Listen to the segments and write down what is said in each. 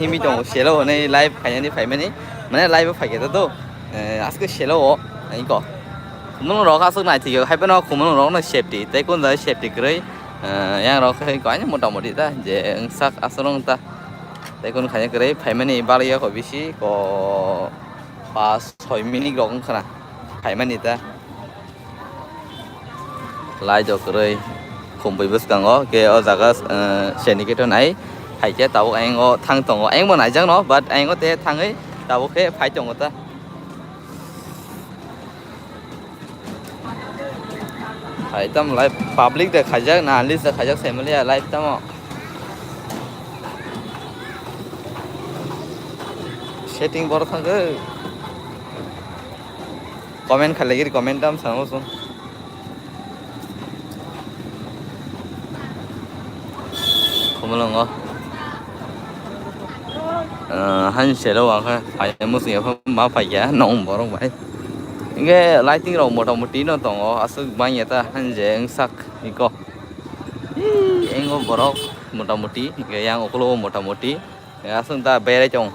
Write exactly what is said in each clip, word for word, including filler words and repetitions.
himi tongo, selo hwnwi live khainani phaimani, mane live o phaikhe to, eh, aske selo o, iko. Khumulwng rok aswk naithokya, haiphano khumulwng rokno safety, tei kun jaga safety kwrwi, eh, yang rok khe iko ani motamoti ta, je wngsak aswk wng ta. Tei kun khaina kwrwi phaimani balya kho bisi ko pas soi minute rok wngkha na phaimani ta. Lai do kwrwi khumpui bwskango, khe o jaga, eh, seni khe to nai. Hai khe tabuk ayang o thang tongo. Ayang bo naijak no, but ayang o te thangwi tabuk khe phai tongo ta. Hai tamo lai public de khaijak na, list de khaijak, family ya live tamo. Setting boro thangkhe. Comment khalai giri, comment tam sango sung. Khumulwngo. Ah, han selo wangkha, phai musung yapha ma phai ya, nong borok bai. Inge lighting rok motamoti no tongo, aswk bang ya ta, han je wngsak iko. Ih, engo borok motamoti, inge yang okolo motamoti, aswk ta berai tong.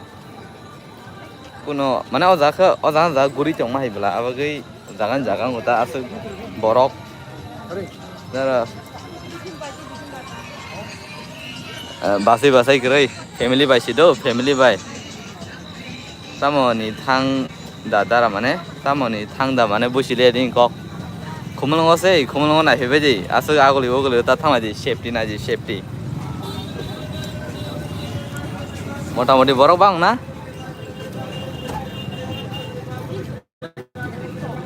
Kuno, mane o jaga khe, o jaga, jaga guri tongma hai bwla, abagwi jaga ni jaga wngkha ta aswk borok. Nara, eh, basai basai kwrwi, family bai si do, family bai. Tamo ni thang da dara mane, tamo ni thang da mane busi le ring kok. Khumulwngo se, khumulwngo naiphai bai di. Aswk aguli uguli ta thang lai di, safety nai di, safety. Motamoti borok bang na?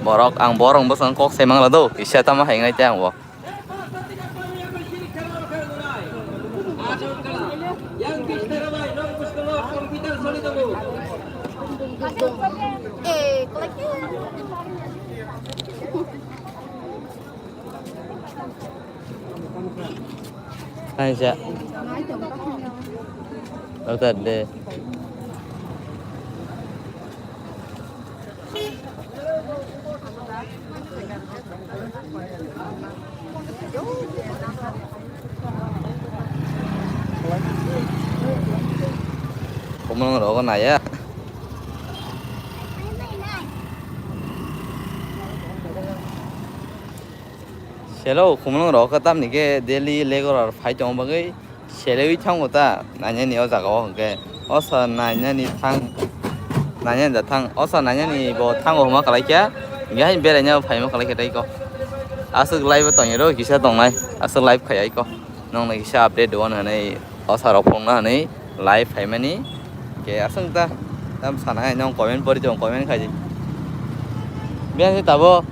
Borok, ang borok bwskango kok sai mangla do, kisa tamo hai wngnai tei ang bo. Kaisa. Doktor de. Khumulwng rogo naya. Selo khumulwng rok khe tamni khe daily laborer phai tongma bagwi selewi thango ta nainani o jaga o hwnkhe o sir nainani thang nainani da thang o sir nainani bo thango hwnma kwlai khe hwnkhe haino beraina phaima kwlai khe tei ko aswk live o tongya ro kisa tongnai aswk live khai ai ko nokni kisa update rw hwnwi. O sir rok phunukna hwnwi live phaimani. Ke aswk ta tam sana hai nong comment pori tong comment khai di. Biang se tabo.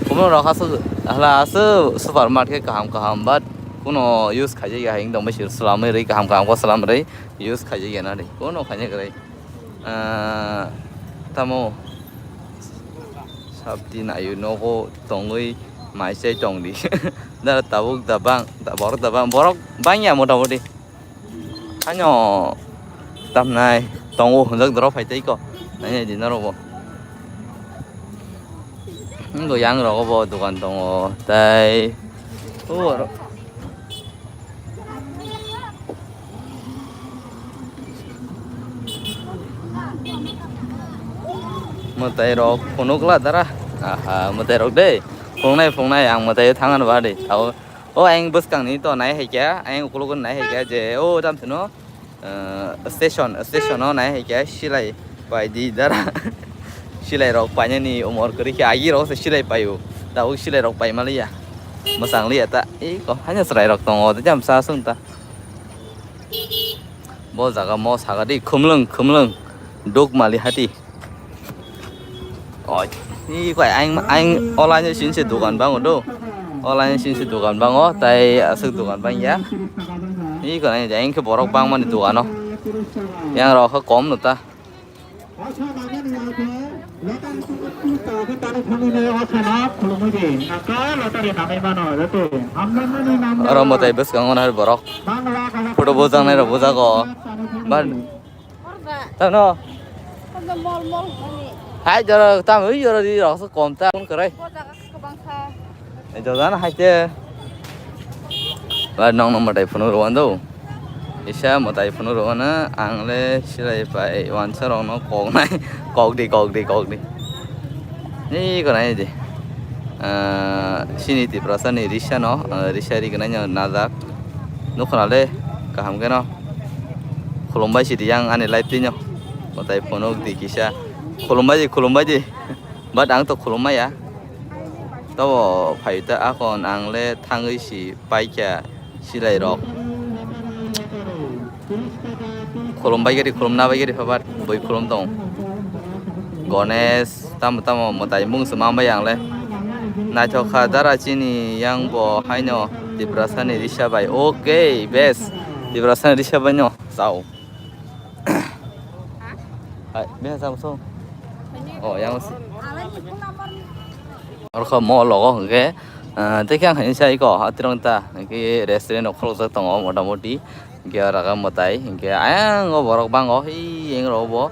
Kuno rok aswk hala aswk supermarket kaham kaham but kuno use khaijak ya hai wng tong bai sir swlamwi rwi kaham kaham khe swlamwi rwi use khaijak ya na ri kuno khaijak rwi. Ah, tamo. Sabti naio nogo tongwi mai chai tongdi. Da tabuk da bang, da borok da bang, borok bangya motamoti. Ano tamnai tongo hwnjak dorok phai tei ko. Nai di norok bo. Ngo yang rogo bo dogan tongo tai. O oro. Mwtai rok phunukla dara. Aha, mwtai rok de. Phunuknai, phunuknai, ang mwtai o thangna ba de. Tao, o ang bwskang ni to nai hai kya, ang ukulok nai hai kya je, o dam sino, eh, station, station o nai hai kya, silai pai di dara. Silai rok painani umor kwrwi khe agi rok se silai paio. Tabuk silai rok pai maliya. Mwchang liya ta. Ei ko haino chwrai rok tongo, jam sa sung ta. Bo jaga mo saga di khumlwng, khumlwng. Duk mali hati. Oi. Ei ko aing, aing online sin se dukan bango do. Online sin se dukan bango, tai aswk dukan bang ya. Ei ko aing, aing khe borok bangmani dukano. Yang rok khe kom no ta. Oro mwtai bwskango nahar borok. Photo bujaknai rok bujago. Ba-, tamo. Hai jora tamo ui jora di rok se kom ta phone kwrwi. Jora na hai te. Ba nokno mwtai phunuk rw wano. Kisa mwtai phunuk rw wano, ang le silai pai wansa rokno koknai, kokdi, kokdi, kokdi. Ni konai di. Ah, sini Tiprasa ni risa no, ah, risa ri gwnai no najak. Nukho na le, kaham khe no. Khulumbai sidi yang ani live twi no. Mwtai phunuk di kisa. Khulumbai di, khulumbai di. But ang to khulumaya. Tabo phaita akon ang le thangwi si paikha silai rok. Khulumbai gari, khulumna bai gari phabat bui khulum tong. Ganesh, tamo tamo mwtai mung se mambai ang le. Naithok kha dara chini yang bo haino Tiprasa ni risa bai. Okay, best. Tiprasa ni risa bai no. Chao. Hai, beha sam so. Oh, yang si. Orkho mo logo hwnkhe, ah, tei khe ang haino sai ko, atirong ta, hwnkhe restaurant rok khulukjak tongo motamoti, hwnkhe oro khe mwtai, hwnkhe ayang o borok bango, hei, yang rok bo,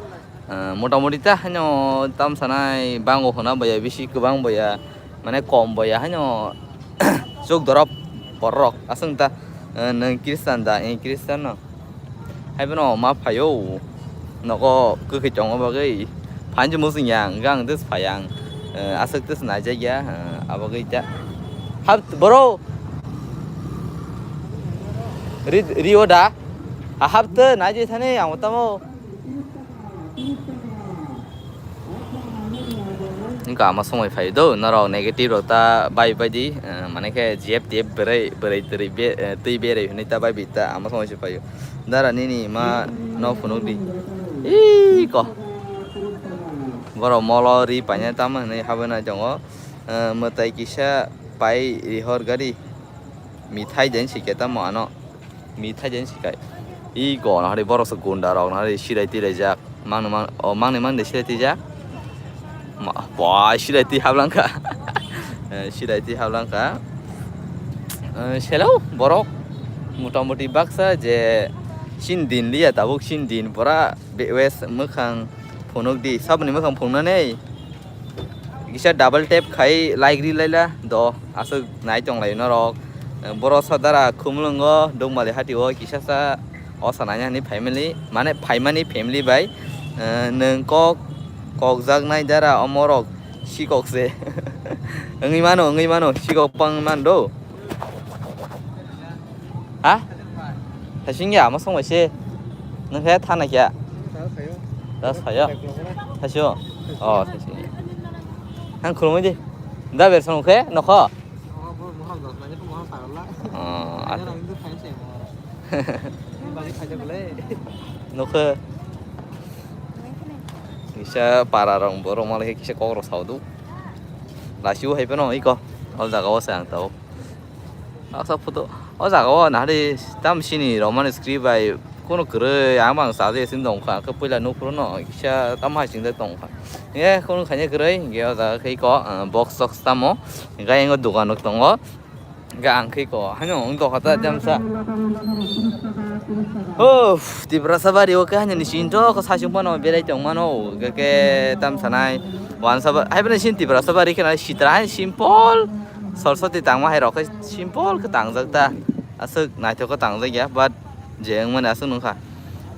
ah, motamoti ta haino tam sanai bango hwna baya, bisi kwbang baya, mane kom baya haino, chuk dorop borok, aswng ta, ah, nwng Christian da, eh, Christian no. Haiphano ma phaio, nogo kwkhwi tongma bagwi phansi muchung ya, hwnkhe ang tei phai ang, eh, aswk tei naijak ya, eh, abo bagwi ta. Hap boro. Ri, rio da. Ha, hap tei naijak thani ang tamo. Wngkha ama somoi phai do, norok negative rok ta bai bai di, eh, mane khe G F T F berai, berai twi be-, eh, twi berai hwnwi ta bai bi ta ama somoi se phaio. Dara nini ma no phunuk di. Ii ko. Borok molo ri paina tamo hwnwi habwi nai tongo. Eh, mwtai kisa pai rihor gari. Mithai den si khe tamo ano. Mithai den si kai. I go na hari borok se gunda rok na hari sirai tirai jak. Mang mang o mang mang de sirai twi jak. Ma, bwai sirai twi hablang kha. Eh, sirai twi hablang kha. Eh, selo borok motamoti baksa je sin din liya tabuk sin din pora be-, wes mwkhang phunuk di saboni mwkhang phunuknani. Kisa double tap khai like ri laila do aswk nai tong lai norok. Borok sadara khumlwngo Dongmali hati o kisa sa o sanai hani family mane phaimani family bai, eh, nwng kok kokjak nai dara omorok sikok se wngwi mano, wngwi mano sikok pang man do. Ha? Thasing ya, ama song bai se. Nang khe thana kya? Das phayo. Thasio? Oh, thasing ya. Nang khulumui di. Da ber song khe, nokho? Oh, asa. Nokho. Kisa para rong borok malai kisa kok rok sao du. Lasiu hai phano iko. Ol jaga o se ang tao. Aksa photo o jaga o nahari tam sini romani script bai kono kwrwi ang bang sa je sin dong kha khe puila nuk phuru no kisa tam hai sing de tong kha ye kono khaini kwrwi ge o jaga khe ko box tox tamo gai ngo dukan rok tongo ga ang khe ko hano wng tokha ta jam sa. Uff, Tiprasa bari o khe hano ni sin to ko sasung phano berai tong mano ga khe tam sanai wansa ba hai bini sin Tiprasa bari khe na sitra hai simple. Soroswati tangma hai rok khe simple khe tangjak ta. Aswk naithok khe tangjak ya, but je wngmani aswk nungkha.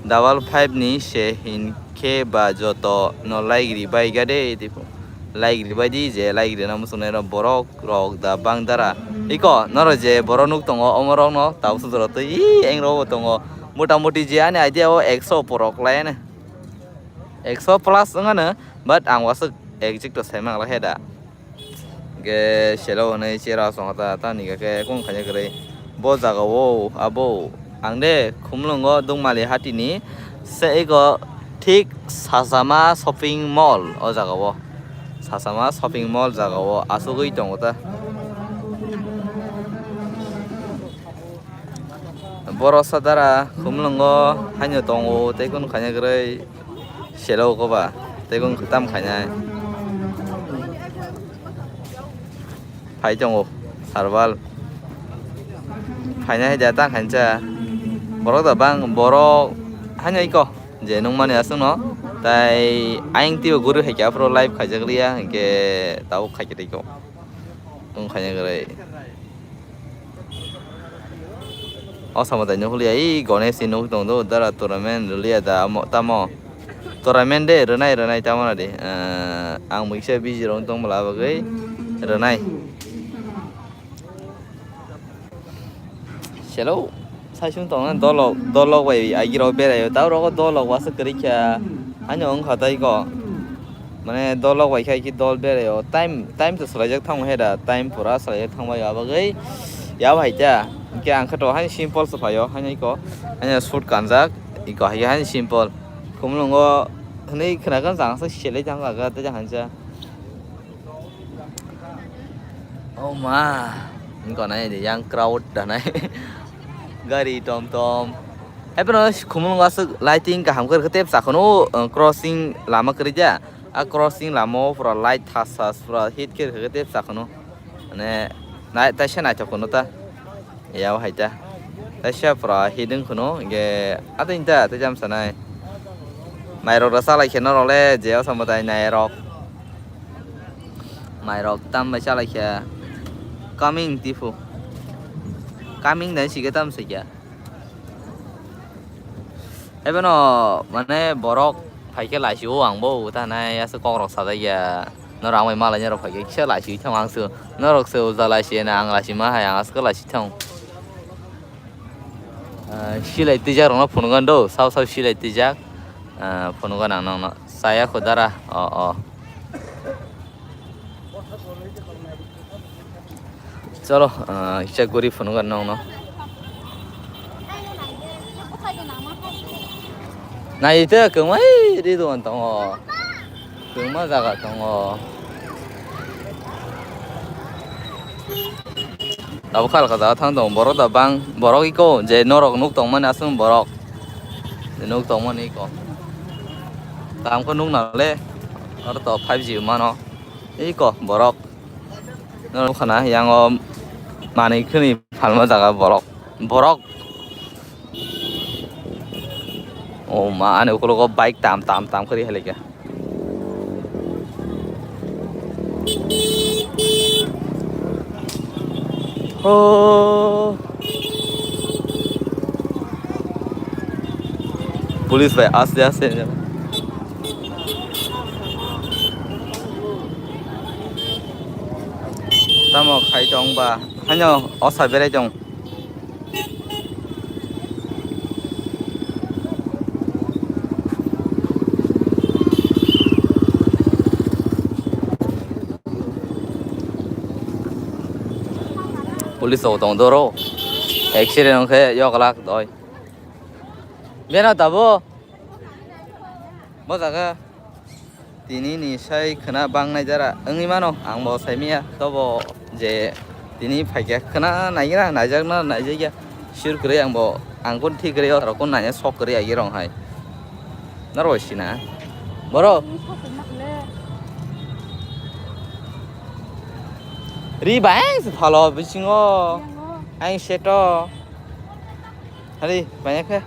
Double five ni se hinkhe ba joto no like ri bai ga de, tipo. Like ri bai di je like rina muchungnai rok borok rok da bang dara. Iko norok je borok nuk tongo omo rok no tabuk sujoro twi eng rok bo tongo. Mota moti je ani idea o ekso porok lai ani. Ekso plus wngano, but ang waswk exact to sai mang la khe da. Hingke selo hwnwi chera songkha ta, tamni hingke khe kung khaina kwrwi. Bo jaga o abo ang de Khumlungo Dungmali hatini se eko thik Sasama shopping mall o jaga o. Sasama shopping mall jaga o asugwi tongo ta. Borok sadara Khumlungo haino tongo tei kunu khaina kwrwi selo koba tei kunu tam khainai. Phai tongo Sarbal. Phainai hai da tang khainsa. Borok da bang borok haino iko je nungmani aswkno tai ayang twibo guri hai khe aphuru live khaijak liya hinkhe tabuk khaikhe tei kok. Wng khaina kwrwi. O samo tai nukliya, i Ganesh ni nuk tong do, dara tournament rwliya da, amo, tamo. Tournament de, rwnai, rwnai, tamo na di. Eh, ang mui kisa busy rong tong bwla bagwi rwnai. Hello, sai sung tong na dolok, dolok bai agi rok berai, tao rok dolok wasa kwrwi kha. Ani wng kha tai ko. Mane dolok bai khai ki dol berai o. Time, time to swlaijak thang he da, time pura swlaijak thang bai abagwi. Ya bai ta. Ke ang kha to hai simple se phaio, hai ko. Hai shoot kanjak, iko hai hai simple. Khumlungo hwnwi khwnakan jang sa selai jang aga ta jang hansa. Oh ma, wngkha nai de yang crowd da nai. Gari tom tom. Hai phano khumulungo aswk lighting kaham khe tep sakhano, uh, crossing lama kwrwi da. A crossing lama o pura light thas thas pura hit khe khe tep sakhano. Mane nai taisa naithok khano ta. Yao hai ta. Taisa pura hidung khunu ge adin ta tejam sanai. Mairok da salai khe norok le je osa mwtai nairok. Mairok tam bai salai khe coming tifu. Coming dai sige tam sige. Ebono mane borok phaikhe laisio ang bo ta nai aswk kokrok sajak ya. Norok ang bai malai norok phaikhe kisa laisio thang ang se norok se uja laisi na ang laisi ma hai ang aswk laisi thang. Ah, silai twijak rokno phunukgo do, sao sao silai twijak, ah, phunukgo ang nokno. Saya kho dara, o, o. Cholo, ah, kisa guri phunukgo nokno. Nai te kwmai ri dogan tongo. Kwbangma jaga tongo. Abo kha alka jaga thang tongo. Borok da bang, borok iko je norok nuk tongmani aswk borok. Je nuk tongmani iko. Kaham khe nuk nang le. Oro to five G mano. Iko borok. Norok khana yang o manwi khwni phalma jaga borok. Borok. Oh ma, ani ukulogo bike tam tam tam khe ri hai laikha. Oh. Police bai aste aste. Tamo khai tong ba? Haino osa berai tong. Police rok tong doro. Accident wngkhe yoklak doi. Beno tabuk. Bo jaga. Tini ni sai khwna bang nai jara wngwi mano, ang bo sai manya, tobo je tini phaikha khwna naigwna, naijakna naijakya, sure kwrwi ang bo, ang kun thik kwrwi, o rok kun nai sok kwrwi agi rong hai. Norok sina. Boro. Ri bayang se phalo bisingo. Ang seto. Hari, banyak ya?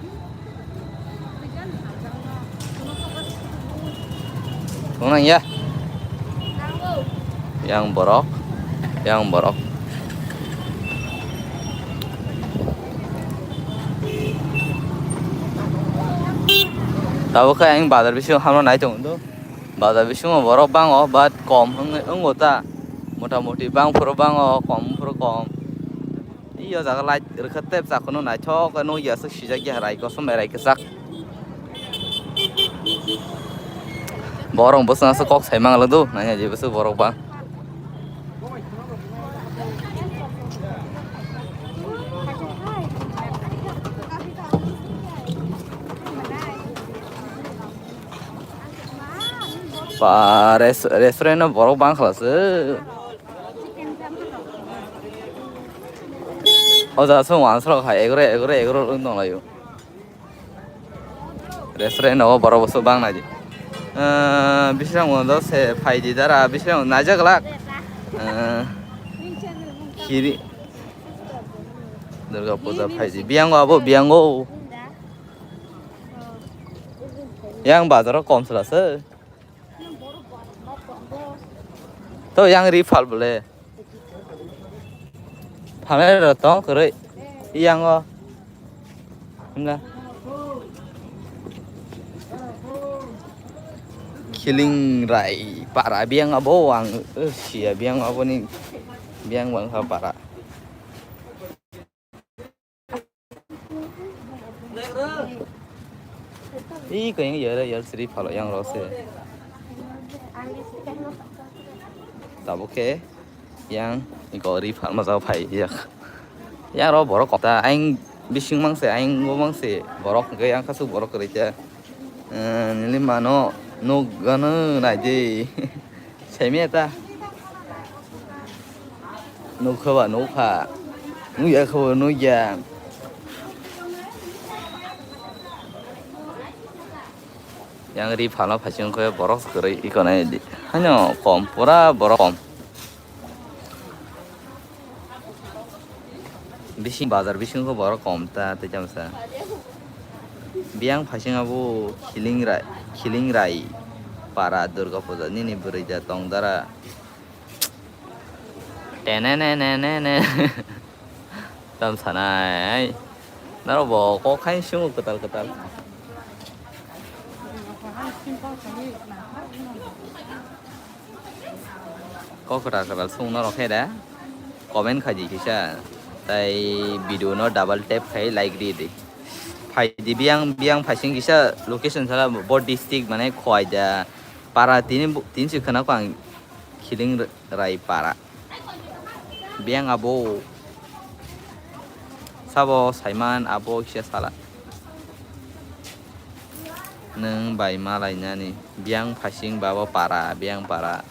Unang ya? Yang borok, yang borok. Tabuk khe ang bazar bisingo hamno nai tongo do. Bazar bisingo borok bango, but kom wng, wngo ta. Mota moti bang phuru bango, kom phuru kom. Iyo jaga light rwkha tep sakhno naithok khe nukya aswk sijak ya rai kosom bai rai kwchak. Borok bwswk aswk kok sai manglak do nanya je bwswk borok ba. Ba res-, restaurant no borok bang khlak se. O jaga se wansrok hai egro egro egro wng tong laio. Restaurant o borok bwswk bang nai di. Ah, bisrang bo se phai di dara, bisrang bo naijak glak. Ah, kiri. Durga puja phai di. Biyango abo, biyango. Yang bazar o kom sela se. To yang ri phal bole. Phalnai rok tong kwrwi. Yang o. Wngkha. Khiling rai para biyang abo ang, eh, sia biyang aboni biyang wngkha para. Ih, kaya yara yar sri phalo yang rose. Tabuk khe yang iko ri phalma jao phai yak. Yang ro borok kota aing bising mangse, aing bo mangse borok hwnkhe yang kasu borok kwrwi khe. Eh, nini mano nuk gano nai di. Saimya ta. Nukha ba nukha. Nukya kha ba nukya. Yang ri phalma phaising khe borok kwrwi iko nai di. Hano kom, pura borok kom. Bising bazar bising khe borok kom ta tei tamsa. Biyang phaising abo khiling rai, khiling rai para Durga puja nini bwrwi da tong dara. Tenenenenene. Tam sanai. Naro bo kok khai sungo kwtal kwtal. Kok kwtal kwtal sung norok khe da. Comment khai di kisa. Tai video no double tap khai like di di. Phai di biyang biyang phaising kisa location sala bo district mane khwai da. Para tini bu-, tini se khana ko ang khiling rai para. Biyang abo sabo saiman abo kisa sala. Nwng bai malainani biyang phaising babo para, biyang para.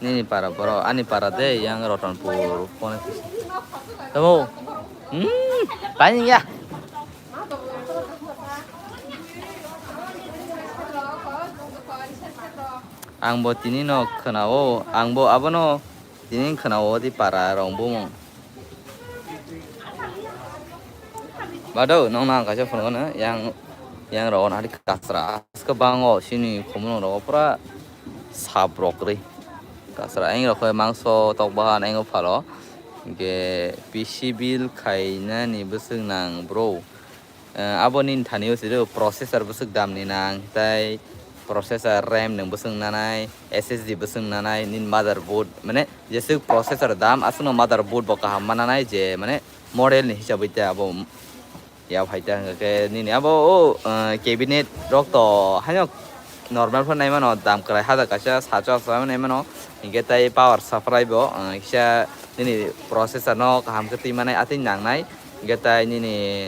Nini para boro, ani para de yang Rotonpur. Tamo? Hmm, paning ya. Ang bo tini no khwnao, ang bo abono tini khwnao di para rong bumung. Bado nong nang kaisa phone gana yang yang rong hari kasra aska bango sini khumulong rok pura sap rok ri. Kasra ang rok mangso tok bahan ang phalo. Ge P C build khainani bwswk nang bro. Eh, abo nini thani o siro processor bwswk dam ni nang, tai processor, RAM nwng bwswk nanai, S S D bwswk nanai, nini motherboard, mane jeswk processor dam, aswkno motherboard bo kaham ma nanai, je mane model ni hisabwi ta abo ya phai ta hwnkhe nini abo o, eh, cabinet rok to haino normal phano naimano, dam kwrai hajar kaisa sacho aswk naimano, hinkhe tai power supply bo, eh, kisa nini processor no kaham khe twi manai atwi nangnai, hinkhe tai nini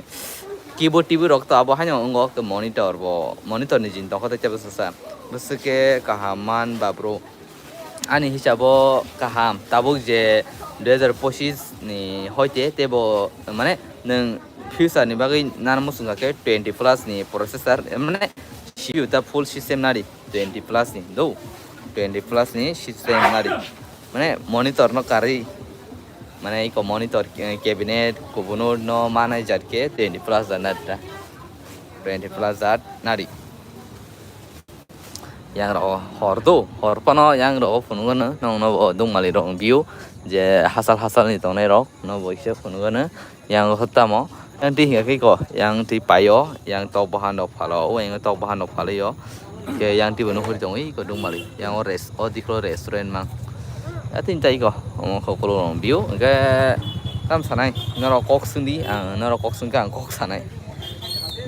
keyboard tibui rok to abo haino wngo monitor bo, monitor ni jin tongkha tei tebo sasa bwswk khe kaham man ba bro. Ani hisabo kaham, tabuk je dui hajar pochis ni hoite tebo, mane, nwng future ni bagwi nang muchung kha khe twenty plus ni processor, mane, C P U ta full system nari, twenty plus ni do, twenty plus ni system nari, mane, monitor no karwi, mane, iko monitor, eh, cabinet, kubunu no manai jat khe twenty plus jat nari ta, twenty plus jat nari. Yang rok hor do, hor phano yang rok phunukgano nongno bo dongmali rok view je hasal hasal ni tongnai rok no bo kisa phunukgano yang hotamo yang twi hinkha khe ko yang twi paio yang tok bahan rok phalo o yang tok bahan rok phalaio ke yang twi bo nuhur tongo iko dongmali yang o rest o diklo restaurant mang atini tai ko omo kho kolom rok view hwnkhe tam sanai norok kok swngdi ang norok kok swngkhe ang kok sanai.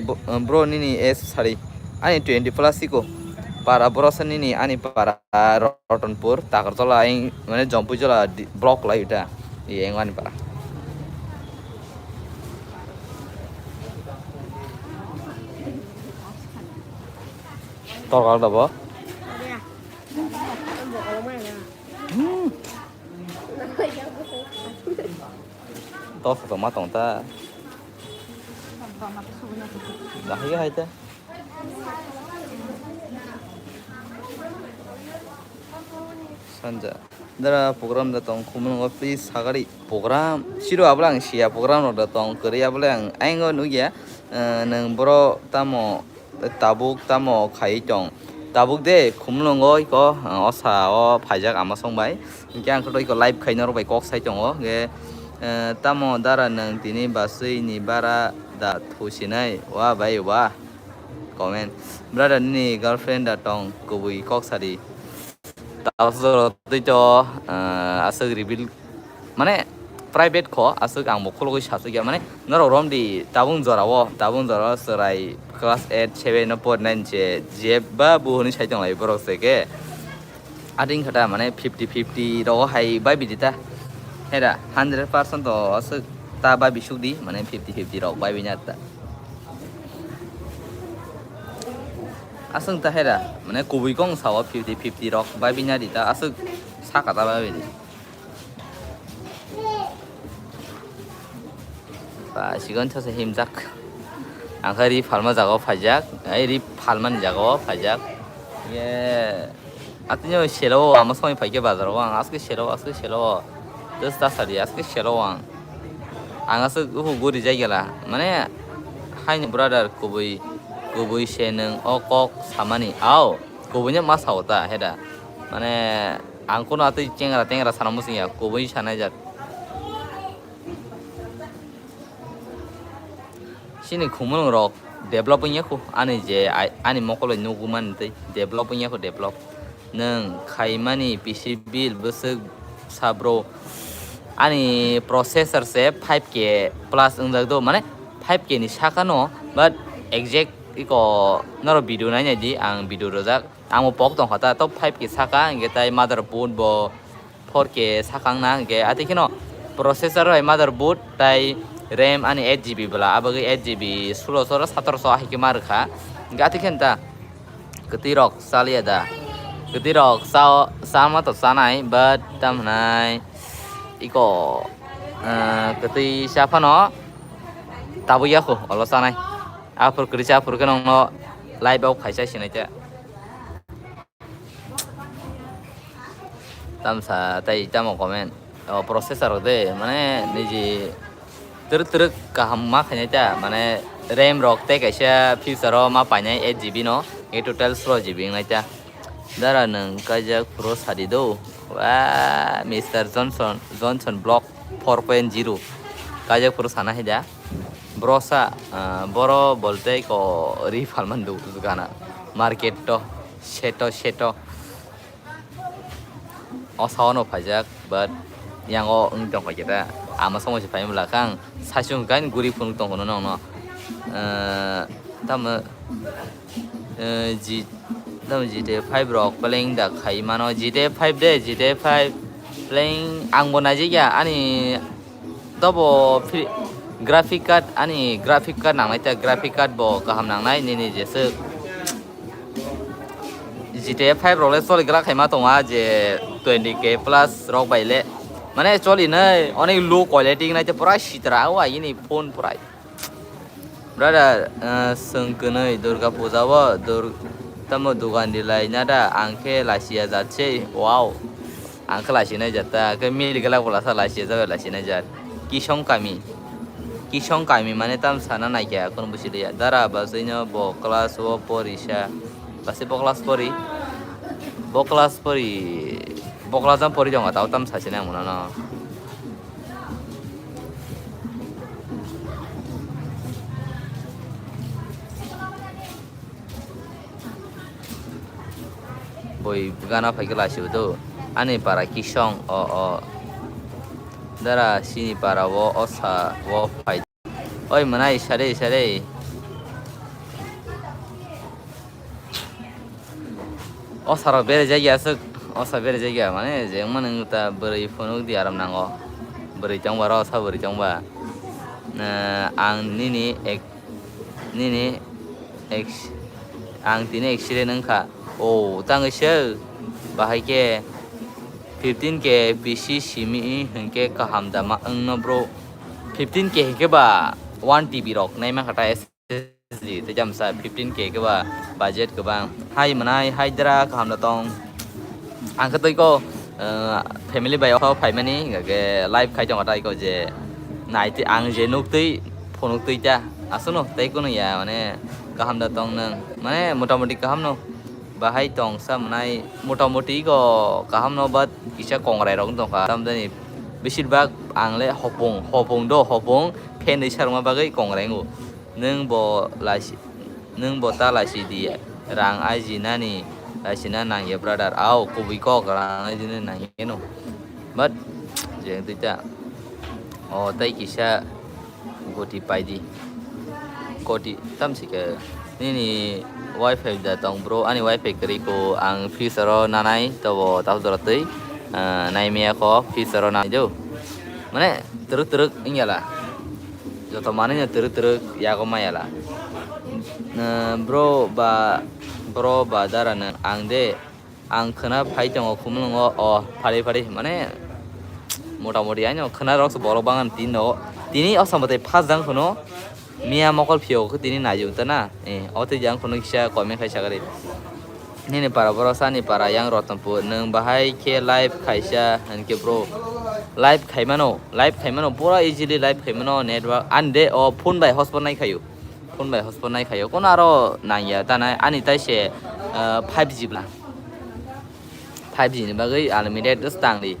Bo-, bro nini age sari. Ani twenty plus iko. Para borosa nini ani para Rotonpur, Takartola aing mane Jompuijola di-, block lai uta. Iye ani para. Torkal da bo. Hmm. Tok tongma tong ta. Dahai hai ta. Sanja. Dara program da tong khumulungo please sagari. Program siro abla ang sia program rok da tong kwrwi abla ang aingo nugya. Eh, nwng boro tamo tabuk tamo khai tong. Tabuk de khumulwngo iko, ah, osa o phaijak ama song bai. Hinkhe ang khe iko live khai norok bai kok sai tongo. Hinkhe, eh, tamo dara nwng tini basui ni bara da thusinai? Wa bai wa. Comment. Brother nini girlfriend da tong kubui kok sadi. Tabuk jora twi to, ah, aswk reveal mane private kho, aswk ang bo khulugwi sasukya, mane norok romdi tabung jorao, tabung jorao chwrai class eight seven no porinai je, jeba bu hwnwi sai tonglai borok se khe. Ading khata mane fifty fifty rogo hai bai bidi ta. Hera hundred percent to aswk ta bai bisuk di, mane fifty fifty rok bai bini ta. Aswk ta hera, mane kubui kong sao fifty fifty rok bai bini di ta, aswk saka ta bai bidi. Ba, sigon thasa himjak. Ang khe ri phalma jagao phaijak, ai ri phalmani jagao phaijak. Ye, atini selo ama songwi phaikhe bazaro ang, aske selo, aske selo. Just ta sadi, aske selo ang. Ang aswk uhu guri jai gela. Mane, haini brother kubui, kubui se nwng o kok samani. Ao, kubuino ma sao ta, heda. Mane, ang kuno atwi chengra tengra sana muchung ya, kubui sanai jat. Chini khumulwng rok develop wngya khu, ani je ai-, ani mokol bai nugwi mani tei develop wngya khu, develop. Nwng khaimani P C bill bwswk sa bro? Ani processor se five K plus wngjak do, mane five K ni saka no, but exact iko norok video nai nai di, ang video rwjak. Ang bo pok tongkha ta, top five K saka, hingke tai motherboard bo four K sakang na, hingke ati kheno processor hai motherboard tai RAM ani eight G B bwla, abagwi eight G B sulosho oro satorosho hai khe ma rwkha. Hingke ati kheno ta kwtwi rok chaliya da, kwtwi rok cha, chama to chanai, but tam hwnai iko, eh, kwtwi cha phano tabuk ya kho, olo chanai. Aphuru kwrwi cha, aphuru khe nongno live o khaisa sinai ta. Tamsa tei tamo comment. O processor rok de, mane niji twrwk twrwk kaham ma khainai ta, mane RAM rok tei kaisa future o ma painai eight G B no, e total solo G B wngnai ta. Dara nwng kaijak phuru sadi do. Wa, Mister Johnson, Johnson Block four point zero. Kaijak phuru sana hai da. Bro sa, ah, boro boltei ko ri phalman do gana. Market to, seto, seto. O saono phaijak, but yango wng tong kha khe ta. Ama somo se phai bwla kang. Saichung kain guri phunuk tong kono nongno. Eh, tamo, eh, G, tamo G T A five rok playing da khai mano. G T A five de, G T A five playing ang bo naijak ya, ani tobo phi-, graphic card, ani graphic card nangnai ta, graphic card bo kaham nangnai nini jeswk. G T A five rok le choli glak khaima tongo je twenty K plus rok bai le. Mane choli nai, onek low quality nai te pura sitra o aini phone pura. Brother, eh, swng kwnwi Durga Puja o dur-, tamo dugan di lai nada, ang khe lachiya jat se, wow. Ang khe lachi nai jat ta, khe mili glak bo lasa lachi jat, lachi nai jat. Kisong kami. Kisong kami mane tam sana nai khe, akhon busi liya. Dara bwswino bo class o pori sa. Basi bo class pori. Bo class pori. Bo class jang pori jong tao tam sachi nai mano no. Boi gana phai khe lachi do. Ani para kisong o, o. Dara sini para o, o sa o phai. Oi mwnai sare sare. O saro bere jagya aswk, o sa bere jagya mane je wngmani wngta bwrwi phunuk di aram nango. Bwrwi tongba ro sa bwrwi tongba. Eh, ang nini ek, nini ek, ang tini accident wngkha. O tangwi se bahai khe fifteen K P C simi hinkhe kaham da ma wngno bro. Fifteen K hinkhe ba one T V rok nai mankha ta. Ji, tei jam sa fifteen K khe ba budget kwbang. Hai mwnai, hai dra, kaham da tong. Ang khe tei ko, eh, family bai o phaimani, hingkha khe live khai tongo tai ko je nai tei ang je nuk tei phunuk tei ta. Aswkno tei kunu ya, mane kaham da tong nwng. Mane motamoti kaham no. bahai tongsa mwnai motamoti go kaham no, but kisa kongrai rok wng tongkha tamjani besir bak ang le hopung hopung do hopung phenwi sarma bagwi kongrai wngo. Nwng bo laisi nwng bo ta laisi di, rang aiji nani laisina nangya brother, au kubui kok rang aiji nani nangya no, but jeng twi ta o tei kisa. Goti paidi. Koti tamsi khe nini wifi da tong bro, ani wifi kwrwi ko ang future o nanai tobo tabo jora twi, ah, naimaya kho future o nai do. Mane twrwk twrwk wngya la. Joto manwi no twrwk twrwk yago maya la. Ah, bro ba, bro ba dara no ang de Ang khwna phai tongo khumulwngo, o phari phari mane motamoti aino khwna rok se borok bangan tin no. Tini o sambatai phas jang khwno miya mokol phiyok khe tini naijwk ta na. Eh, o tei jang khwno kisa comment khai sagari. Nini para borok sani para yang Rotnopur nwng bahai khe live khaisa hinkhe bro. Live khaimano, live khaimano pura easily live khaimano network ande o phone bai hotspot nai khaio. Phone bai hotspot nai khaio. Kono aro nangya ta nai ani tai se, ah, five G bla. Five G ni bagwi unlimited just tang di.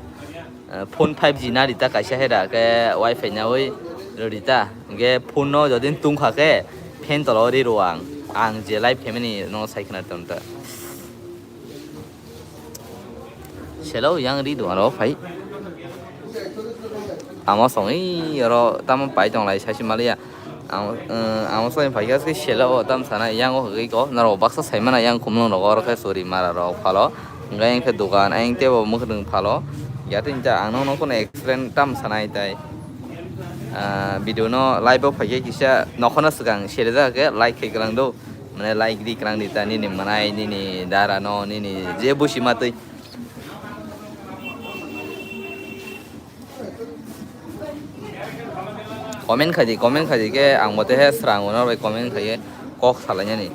Ah, phone five G na rita kaisa heda ke wifi nawi rita. Ge phone no jodi tungkha ke fan tolo ri ro ang. Ang je live khaimani no sai khna ton ta. Selo yang ri do aro phai. Amo songwi oro tamo pai tong lai sai si maliya. Ang, eh, ang soi phaikhe se selo o tam sana yang o hwgwi ko norok baksa saimana yang khumlung rogo oro khe suri mara rok phalo. Hwnkhe yang khe dogan ayang tebo mwkhwtwng phalo. Yato hinta ang nokno kheno explain tam sanai tai. Ah, video no live o phaikhe kisa nokhono swkang sere jaga khe like khe kwlang do. Mane like di kwlang di ta nini mwnai nini dara no nini je busi matwi. Comment khai di, comment khai di khe ang bo tehe srang bo norok bai comment khai khe kok salainani.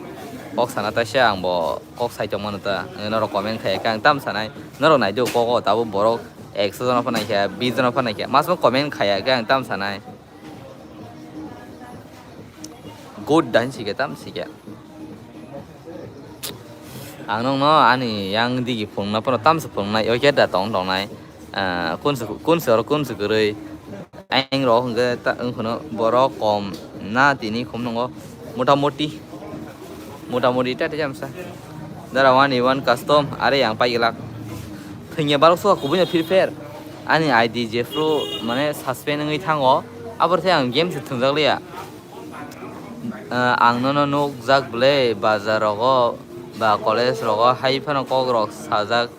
Kok sana ta se ang bo kok sai tong mano ta. Norok comment khai khe ang tam sanai. Norok nai do kok o tabuk borok ekso jona phanai khe, bis jona phanai khe. Mas bo comment khai khe ang tam sanai. Good dan si khe tam si khe. Ang nokno ani yang digi phunukna phano tamsa phunuknai, o khe da tong tongnai. Ah, kunsu, kunsu oro kunsu kwrwi. Ang rok hwnkhe ta, wng phano borok kom na tini khum nungo. Motamoti, motamoti ta tei jamsa. Dara one one custom, are yang pai glak. Thwngya barok soka kubui no Free Fire. Ani I D jephru mane suspend wngwi thango. Aboro tei ang game se thwngjak liya. Ah, ang nono nukjak bwle, bazar rogo ba college rogo hai phano kok rok sajak,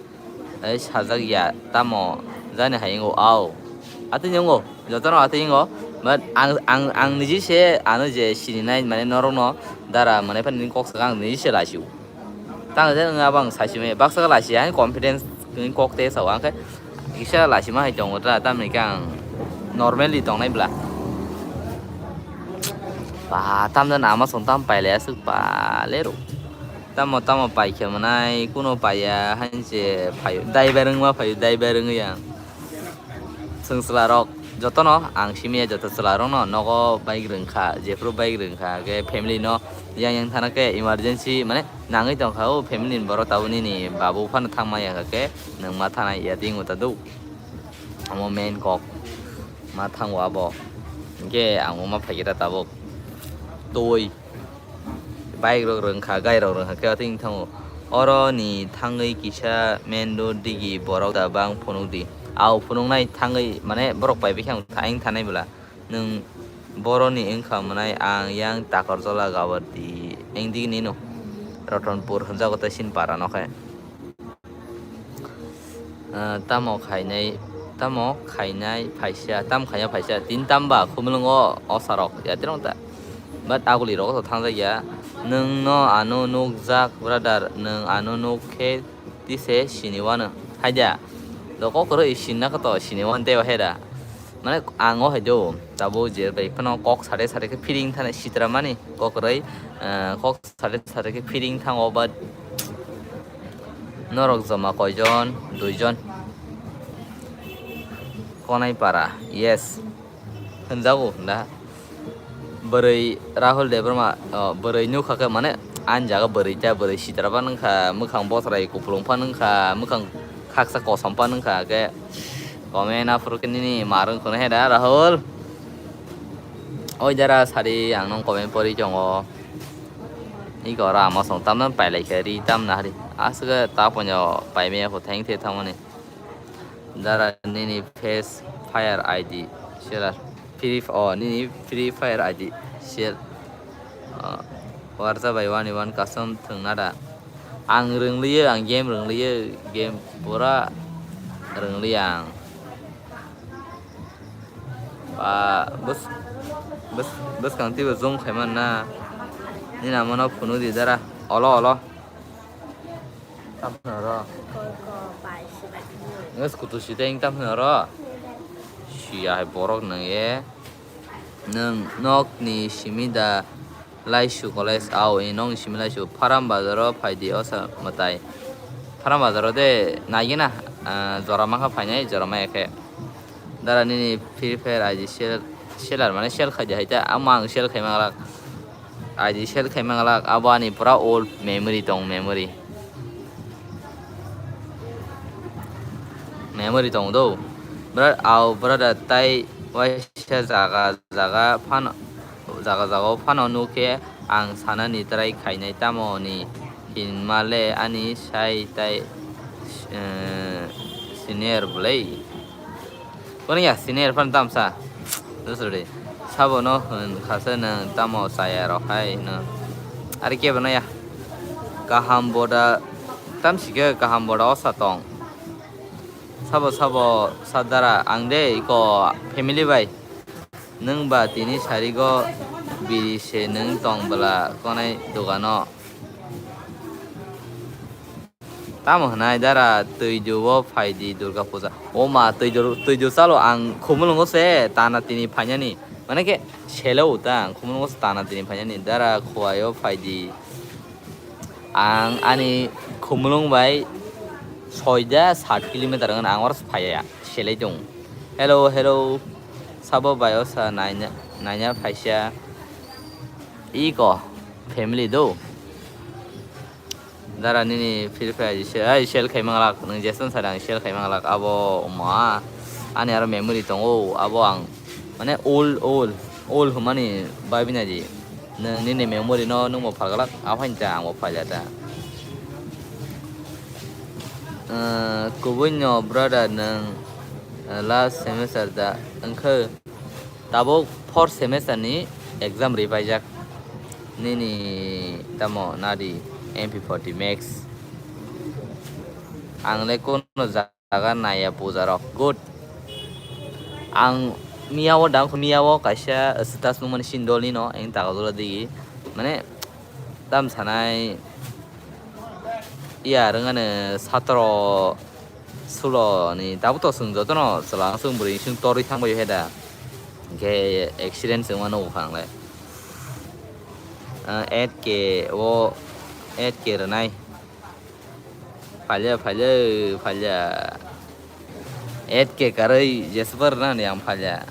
eh, sajak ya, tamo jani hai wngo, au. Atwi wngo, jotono atwi wngo, but ang, ang, ang niji se ano je sininai mane norokno dara mane phano nini kok saka ang niji se lachio. Tang je wng abang saisime baksa khe lachi hai confidence ni kok te sao, ang khe kisa lachima hai tongo ta, tamni khe ang normally tongnai bla. Ba, tamjani ama song tam pailai aswk palero. Tamo tamo paikhe mwnai, kuno paiya, hainse phaio, daibar wngma phaio, daibar wngwi ang. Chwng chwlarok jotono ang simiya, joto chwlarokno nogo bike rwngkha, jephru bike rwngkha, khe family no yang yang thana khe emergency mane nangwi tongkha, o family ni borok tabuk nini babu phano thangma ya khe nwng ma thanai ya twi wngwi ta do. Omo main kok ma thango abo, hinkhe ang omo phaikhe ta tabuk twi. Bike rok rwngkha, gai rok rwngkha khe atwing thango. Oro ni thangwi kisa main road digi borok da bang phunuk di. Au phunuknai thangwi mane borok pai bikhe ang tha-, ang thanai bwla. Nwng boroni wngkha mwnai ang yang Takarjala Gawar di. Ang digi nino Rotonpur hwnjago tei sini para no khe. Ah, tamo khainai, tamo khainai phaisa, tam khaina phaisa, tin tam ba khumulwngo osarok, yatirong ta. But aguli rok to thangjak ya. Nwng no ano nukjak, brother, nwng ano nuk khe tise sini wano. Haida, do kok kwrwi sinna khe to sini wan tei o heda. Mane ang o hai do, tabuk je bai phano kok sade sade khe feeling thani sitra mani, kok kwrwi, ah, kok Sade sade khe feeding thango, but norok joma koijon? Duijon. Konai para, yes. Hwnjago da. Bwrwi Rahul Debbarma, oh, bwrwi nukha khe mane Ani jaga bwrwi ta bwrwi sitra phano wngkha, mwkhang bosrai kupulung phano wngkha, mwkhang khaksa kosom phano wngkha, khe comment aphuru khe nini ma rwng khwna he da Rahul. Oi dara sari ang nung comment pori tongo. Iko ra ama song tamna pailai khe ri tamna hari. Aswk ta ponyo paimaya pho thang the thamani. Dara nini face fire I D share. Free F-, oh, nini Free Fire I D share. Ah, warja bai one one custom thwngna da. Ang rwngliyo, ang game rwngliyo, game pura rwngliya ang. Ba, bus, bus, bus kang tibo zoom khaiman na. Nini amano phunu di dara. Olo, olo. Tamo ro. Ngas kutu siteng tamo ro. Siya hai borok nang ye. Nwng nokni simi da laisu college, au, i nokni simi laisu. Faram bazaro phaidi osa mwtai. Faram bazaro de naigena, ah, jora mangkha phainai, jora maya khe. Dara nini Free Fire I D share, seller mane sell khaidi hai ta, amo ang sell khai manglak. I D sell khai manglak, abo ani pura old memory tong, memory. Memory tong do. Bra-, au brother tai waisa jaga jaga phano, jaga jaga o phano nukhe ang sanani try khainai tamo ni hinmale ani sai tai, eh, senior bwlai. Kono ya senior phano tamsa. Dusrodi. Sabono hwn khasa nwng tamo chaya rok hai hwno. Ari kebo no ya. Kaham boda tamsi khe kaham boda osa tong. Sabo sabo sadara ang de iko family bai. Nwng ba tini sarigo biri se nwng tong bwla konai dogano. Tamo hwnai dara twidu o phaidi Durga Puja. O ma twidu, twidu chalo ang Khumulwngo se tana tini phainani. Mane khe selo uta ang Khumulwngo se tana tini phainani. Dara Khowai o phaidi. Ang ani Khumulwng bai soida sat kilometer wngkha ang oro phaiya selai tong. Hello, hello. Sabo bai o sa naina, naina phaisa. Iko family do. Dara nini Free Fire se, ai sell khai manglak, nwng Jason sa dang sell khai manglak, abo ma ani aro memory tongo, abo ang mane old, old, old humani bai bina di, nwng nini memory no nwng bo phalgalak, aphani ta ang bo phaila ta. Eh, kubui no brother nwng, eh, last semester da wngkha. Tabuk fourth semester ni exam ri paijak. Nini tamo nadi M P forty Max. Ang le kono jaga naya puja rok. Good. Ang miya o dang miya o kaisa status nung mani sindol ni no eng tago dolo digi. Mane tam sanai iya rwngani satro sulo ni tabuk to chwng jotono chwla chwng bwrwi chwng torwi thangbai hai da. Hwnkhe accident chwngma nugo kha ang le. Ah, eight K o eight K rwnai. Phalya, phalya, phalya. Eight K karwi jeswk rwnani ang phalya.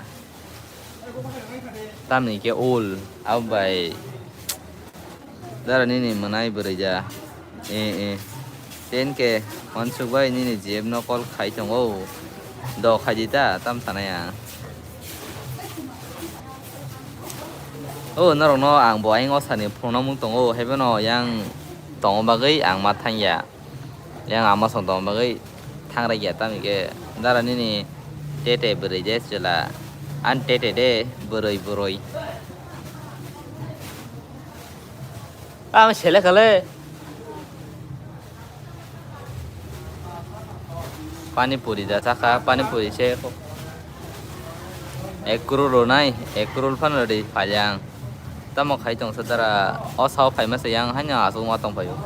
Tamni khe ul, abo bai. Dara nini mwnai bwrwi ja. Eh, eh. Ten K, wansuk bai nini G F no call khai tongo. Do khai di ta, tam sanai ang. O, norokno ang bo ayang o sani phunukna mung tongo, haiphano yang tongma bagwi ang ma thangya. Yang ama song tongma bagwi thangrai ya, tamo khe dara nini tete bwrwi de chwla. Ani tete de bwrwi bwrwi. Ang sele khale. Pani puri da chakha, pani puri se. Ek crore rwnai, ek crore phano rwdi phalyang. Tamo khai tong sa dara, o sao phaima se yang haino aswk ma tong phaio.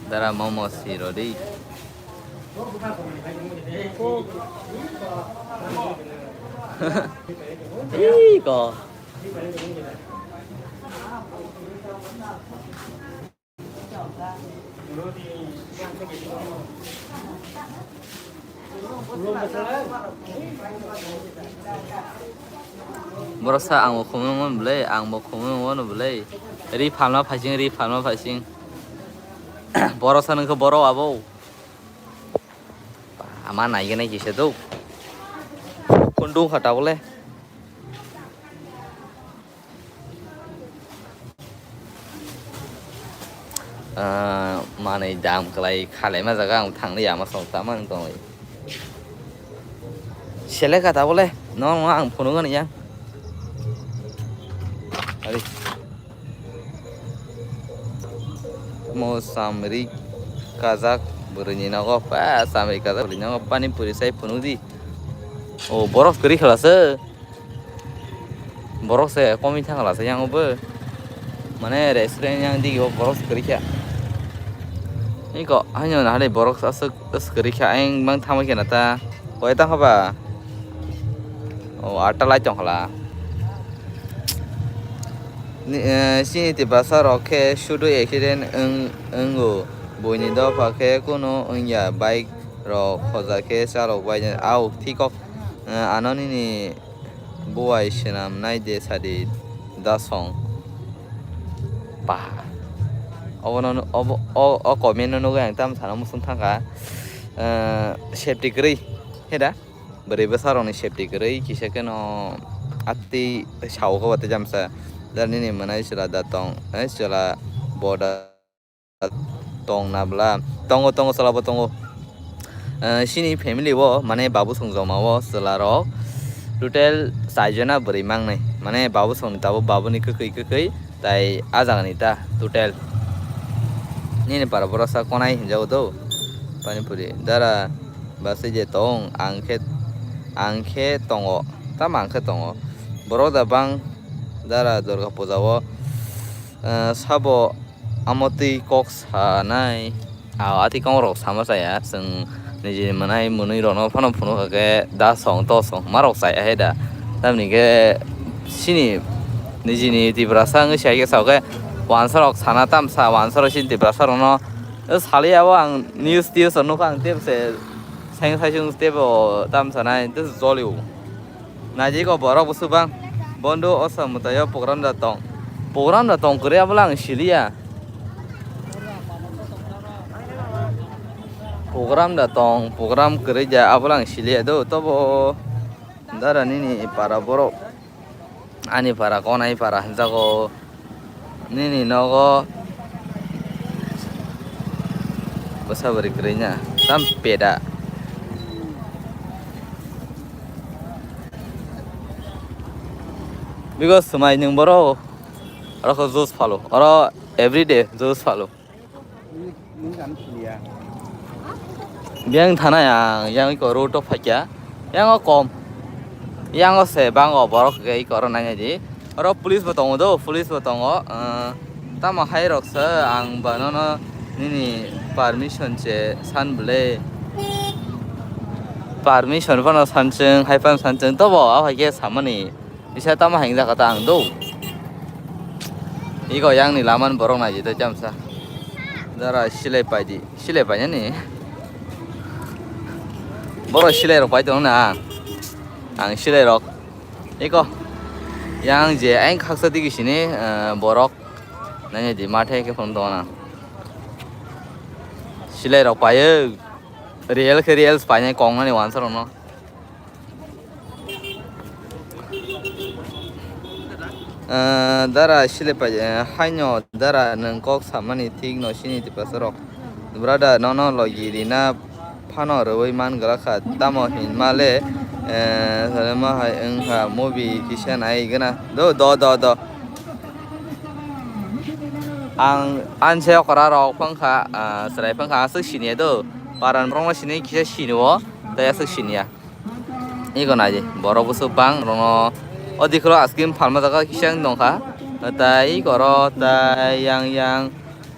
Dara momo si rwdi. Iko. Borok sa ang bo khumui mano bwlai, ang bo khumui mano bwlai. Ri phalma phaising, ri phalma phaising. Borok sa nungkhe borok abo. Ama naigenai kisa do. Kundung kha tabole. Ah, manui dam kwlai khalaima jaga ang thangli ama song tama wng tongwi. Seleka tabole, no, no, ang phunukgo ni yang. Ari. Mo samri kajak bwrwini nogo, pa samri kajak bwrwini nogo, pani puri sai phunukdi. O, borok kwrwi khlasa. Borok se komwi thang la se yang bo. Mane restaurant yang digi o borok se kwrwi kha. Iko haino na hali borok aswk aswk kwrwi kha, ayang mang thangwi khe na ta. Koi ta haba? O, atta lai tong khala. Ni, eh, sini Tiprasa rok khe sudu accident wng, wngo. Buini dopha khe kunu wngya, bike rok khoja khe chalok bai. Au, thikok, eh, ano nini buai swnam nai de sadi da song. Ba. Obono nu-, obo, o, o comment no nugui ang tamo sana muchung thangkha. Eh, safety kwrwi. Heda? Bwrwi bwsa rokni safety kwrwi kisa kheno atwi sao khe watwi jamsa. Da nini mwnai chwla da tong, eh, chwla bo da tong na bwla? Tongo, tongo, chwla bo tongo. Eh, chini family o, mane, babu song joma o chwla rok total char jona bwrwi mangnai. Mane, babu song ni tabuk babuni kwkwi, kwkwi, tai a jaga ni ta total. Nini para borok sa konai hinjago do. Pani puri. Dara ba se je tong, ang khe, ang khe tongo. Tamo ang khe tongo. Borok da bang dara Durga puja o, eh, sabo amo twi kok sanai. A, a twi kok rok sama chaya, chwng niji mwnai mwnwi rokno phano phunuk kha khe da song to song ma rok chaya he da. Tamni khe chini nijini Tiprasa wngwi sai khe sao khe wansa rok sana tamsa wansa rok chini Tiprasa rokno saliya o ang news tiws rok nukha ang tebse seng saisung tebo tamsa nai tei jolio. Naijik o borok bwswk bang. Bondo o samwtaio program da tong. Program da tong kwrwi abola ang siliya. Program da tong, program kwrwi da abola ang siliya do. Tobo dara nini para borok. Ani para, konai para hinjago. Nini nogo bwsa bwrwi kwrwi na tam peda. Bigo swmai nwng borok oro khe juice phalo, oro everyday juice phalo. Biyang thana yang, yang iko road o phaikya, yang o kom, yang o se bang o borok khe iko oro nai nai di. Oro police bo tongo do, police bo tongo. Ah, tamo hai rok se ang ba nono nini permission se san bwle. Permission phano san chwng, hai phano san chwng, tobo a hai khe samani. Bisa tamo hai wngjakha ta ang do. Iko yang ni lama ni borok nai di tei chamsa. Dara silai pai di, silai pai ni. Borok silai rok pai tong na. Ang silai rok. Iko. Yang je ang khaksa digi sini, eh, borok. Nai di mathe khe phone tong na. Silai rok pai o. Real khe real pai nai kong nani wansa rok no. Ah, dara sile pai, eh, haino dara nwng kok samani thik no sini Tiprasa rok. Brother, nono logi rina phano rwui man gwlak kha. Tamo hinma le, eh, ma hai wngkha movie kisa nai gana. Do, do, do, do. Ang anse okra rok phangkha, ah, chwrai phangkha, aswk sini do. Paran borok no sini kisa sini o, tei aswk sini ya. Iko nai di, borok bwswk bang rokno o dikhulo ice cream phalma jaga kisa wng tongkha. Tai iko oro tai yang yang,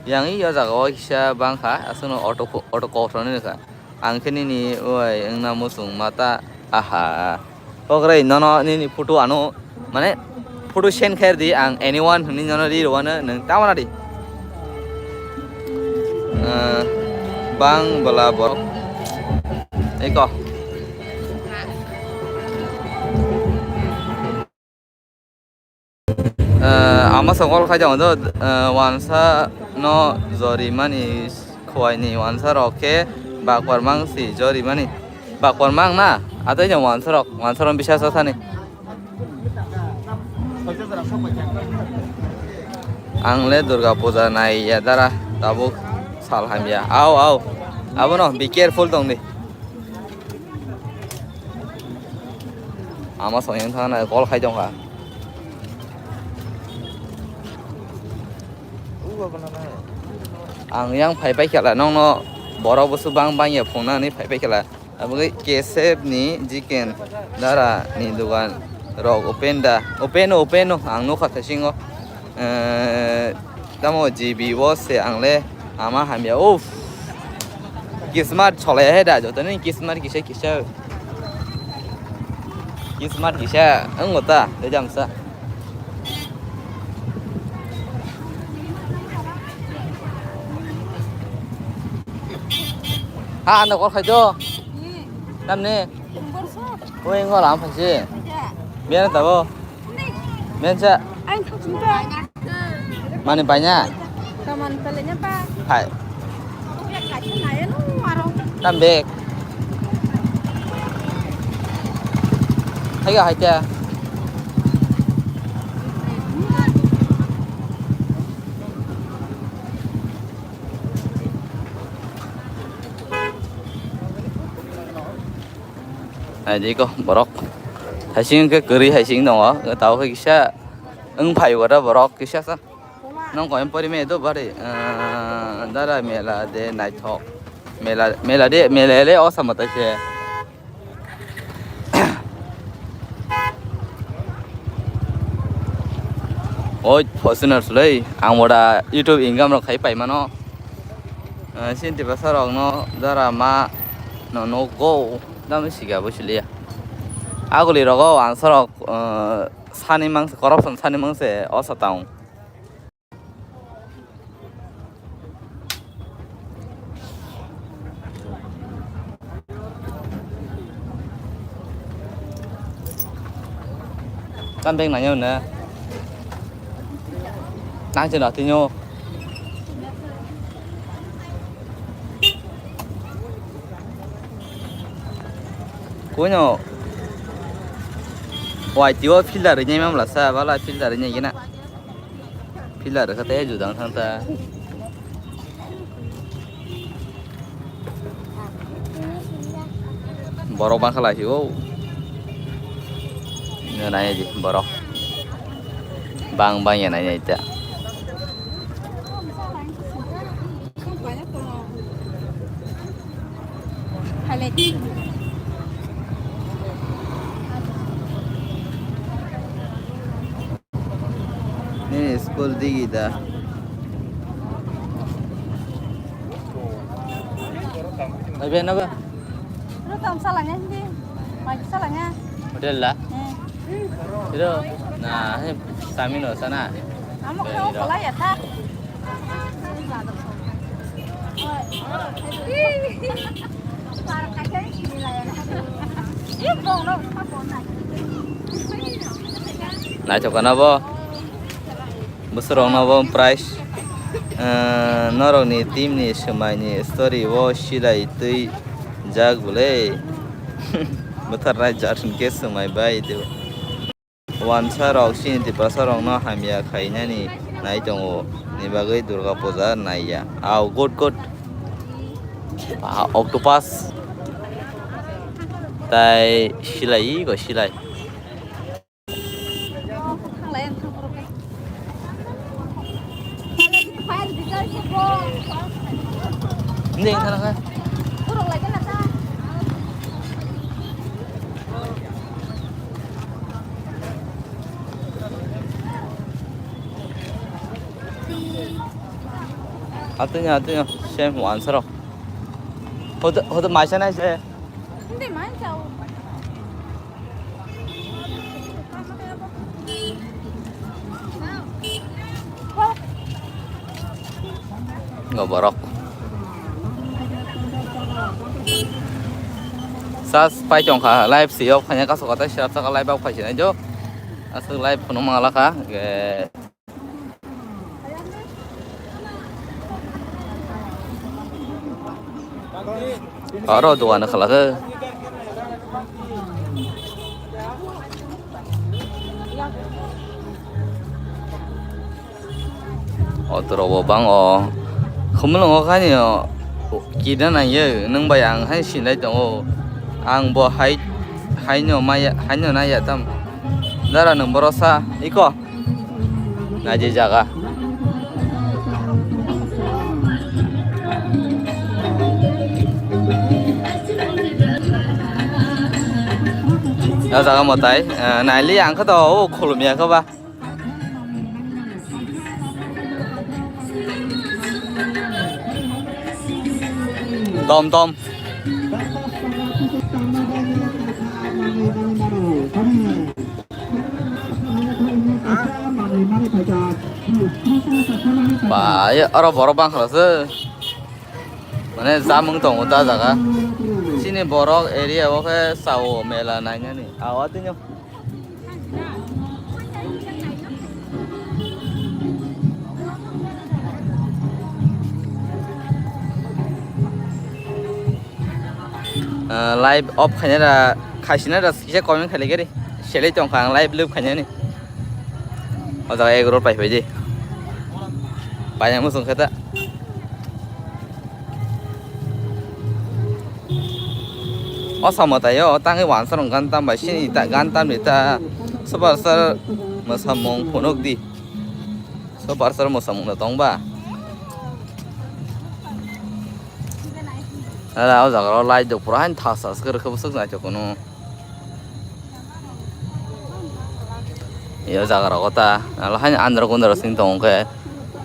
yang i o jaga o kisa bangkha, aswkno auto, auto kok rwni rwkha. Ang khe nini oi wngna muchung mata, aha. Kok rai nono nini photo ano, mane, photo send khair di, ang anyone hwnwi nono ri rwano nwng tamo na di. Eh, bang bwla borok. Eko. Ama sokol khai jang do, eh, wansa no jorimani khwai ni wansa rok khe bakor mang si jorimani. Bakor mang na, atoi jang wansa rok, wansa rok bisa sa thani. Ang le Durga Puja nai ya dara, tabuk sal hamya. Au, au. Abono be careful tong di. Ama song yang thang na call khai tong kha. Ang yang phai pai khala nong no borok busu bang bang ya phung nani phai pai khala. Abo khe K S F ni chicken dara ni dogan rok open da, open o, open o, ang nukha thasingo. Eh, tamo G B o se ang le ama hamya. Uff. Kismat cholai he da, joto ni kismat kisa kisa. Kismat kisa, ang ta, de jam sa. Ha, ano kol khai do. Nam ne. Oi, ngol am phaisi. Biar tabo. Mensa. Ang thok sumpa. Mani banya. Kaman pele nya pa. Hai. Tam bek. Hai ga hai ta. Hai di ko borok. Hai sing ke keri hai sing dong. Tau ke kisa. Eng phai wada borok kisa sa. Nong ko empori me do bari. Eh, dara mela de naithok. Mela, mela de, mela le osa mata se. Oi, Fortuner sulai, ang wada YouTube income rok khai pai mano. Eh, sinti basa rok no dara ma no no go dam siga bo siliya. Aguli rogo ang sorok, eh, sani mangse, corruption sani mangse osa taung. Tam beng nanya na. Nang cheno tinyo. Kuno. Wai tiwo filter ni mamla sa bala filter ni gina. Pillar kha tei judang thang ta. Borok bang khala si o. Nai di borok. Bang bang ya nai nai ta. Nini school digi da. Bai bai na ba? Ro tam salanya hindi. Mai salanya. Hotel la? Hmm. Ro na he sami no sana. Amo ko pala ya ta. Naithok kana bo. Bwswrwngno bo prize, eh, norokni team ni swmaini story o silai twi jak bwle. Bwtharnai jat hwnkhe swmai bai twi. Wansa rok chini Tiprasa rokno hamya khainani nai tongo, ni bagwi Durga Puja naiya. Au, good, good. Ah, octopus. Tai silai, go silai. Hindi, hindi na ka. Atunya, atunya, same answer. Hodo, hodo maisa na se. Hindi, maisa. Ngo borok. Sas pai tong kha, live si yok phanya kaso kata sirap saka live ok phai sinai jo. Aswk live phunuk mangala kha. Ge. Aro dogan khalak. Otro bo bang o. Khumulungo khaini o. Kida nangyo, nwng bai ang hai sinai tongo. Ang bo hai, haino maya, haino naya tam. Dara nwng boro sa, iko. Naji jaga. O jaga mwtai, eh, naili ang khe to o khulumya khe ba. Tom tom. Ba, ya, oro borok bangkha se. Mane jamung tongo ta jaga. Chini borok area o khe sao mela nainani. Awa tini. Ah, live off khaina da, khaisina da, kisa comment khailai gari. Selai tongkha ang live live khainani. O jaga egg roll pai pai di. Pai ang muchung khe ta. O samo tayo, tangwi wansarong gan tam bai sini ta, gan tam ni ta. Super star mwsamung phunuk di. Super star mwsamung da tong ba. Ala o jaga rok light rok pura haino thas thas khe rwkhe bwswk naithok kunu. Yo jaga rogo ta, ala haino andro kundro sing tongo khe.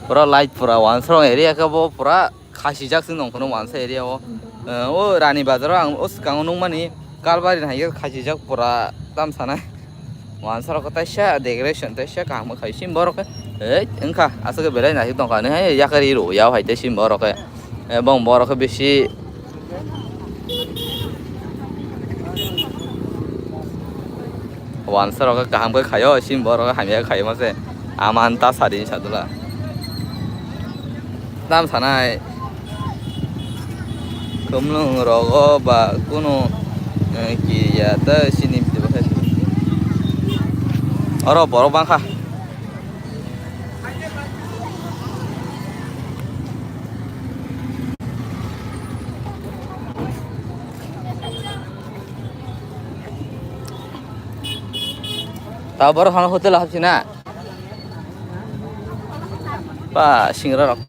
Pura light pura wansarong area khe bo pura khasijak sing tong phano wansa area o. Eh, o Rani Bazar o ang o swkango nukmani Kalbari hai khe khasijak pura tam sanai. Wansarok khe taisa decoration taisa kaham khe khai sini borok khe. Ei wngkha aswk khe belai naisik tongkha ani hai yakari rw ya hai tei sini borok khe. Eh, bong borok khe bisi wansarok khe kaham khe khaio, sini borok khe hamya khe khaio mase. Aman ta sadi sadula. Tam sanai. Khumlung rogo ba kunu, eh, kiya ta sini. Oro borok bangkha. Ta borok hano hotel hapsi na. Ba singra rok.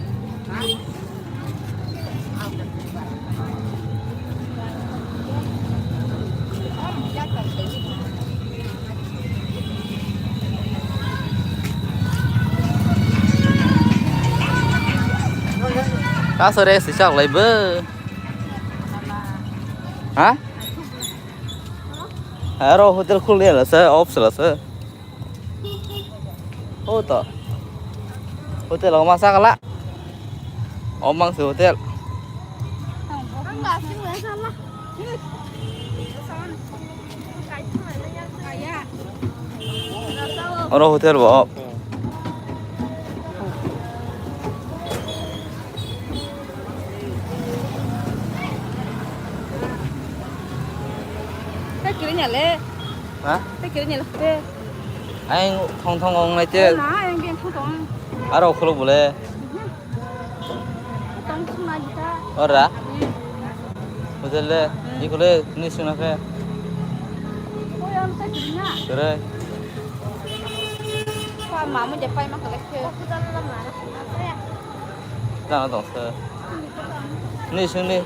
Kasore sisak lai bo. Ha? Aro hotel khul ya lasa, off lasa. O to. Hotel o masa kala. Omang se hotel. Oro hotel bo. Kirinya le. Ha? Kirinya le. Aing thong thong ong lai te. Na, aing bien thong thong. Aro khuluk bole. Tong sung na jita. Ora. Hotel le, ikule ni sung na khe. Koi ang ta kirinya. Kere. Pa mamu je pai ma kale khe. Tang tong se. Ni sung ni.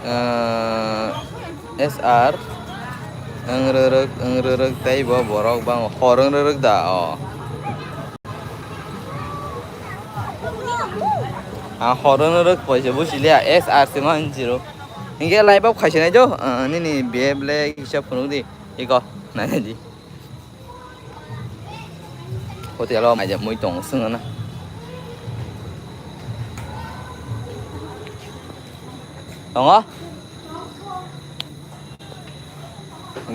Eh, S R. Ang rerek, ang rerek tei bo borok bang hor ang rerek da o. Ang hor ang rerek poisa busi liya S R se man zero. Hingke live up khaisi nai jo, eh, nini beb le kisa phunuk di. Iko, nai di. Hotel o maija mui tongo swngna. Tongo?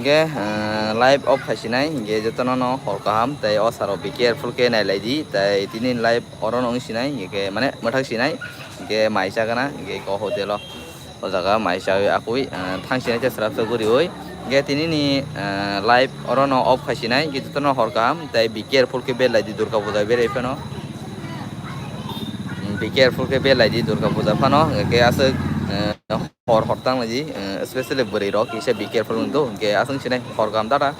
Hingke, eh, live off khai sinai, hingke jotono no hor kaham, tei o saro be careful khe nailai di, tei tini live oro no wng sinai, hingke mane mwthang sinai, hingke mai chagana, hingke ko hotel o, o jaga mai chawi akui, eh, thang sinai te srap srap guriui, hingke tini ni, eh, live oro no off khai sinai, hingke jotono hor kaham, tei be careful khe belai di Durga Puja berai phano. Be careful khe belai di Durga Puja phano, hingke aswk, eh, hor hor tang lai di, eh, especially bwrwi rok kisa be careful wng do, hingke aswk sinai hor kaham data.